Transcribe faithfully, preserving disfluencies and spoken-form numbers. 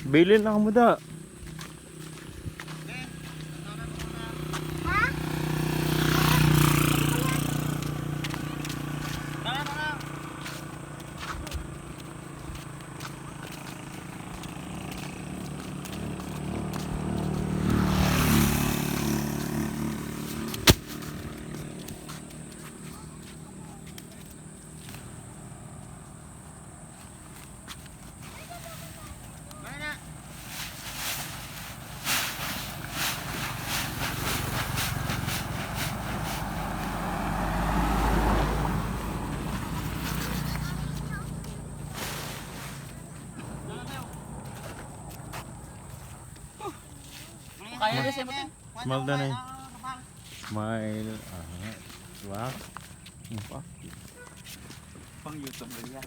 Bilin lang mo da. Kaya na siya mo. Smile na, eh. Smile. Ah, diba? Pang YouTube na yan.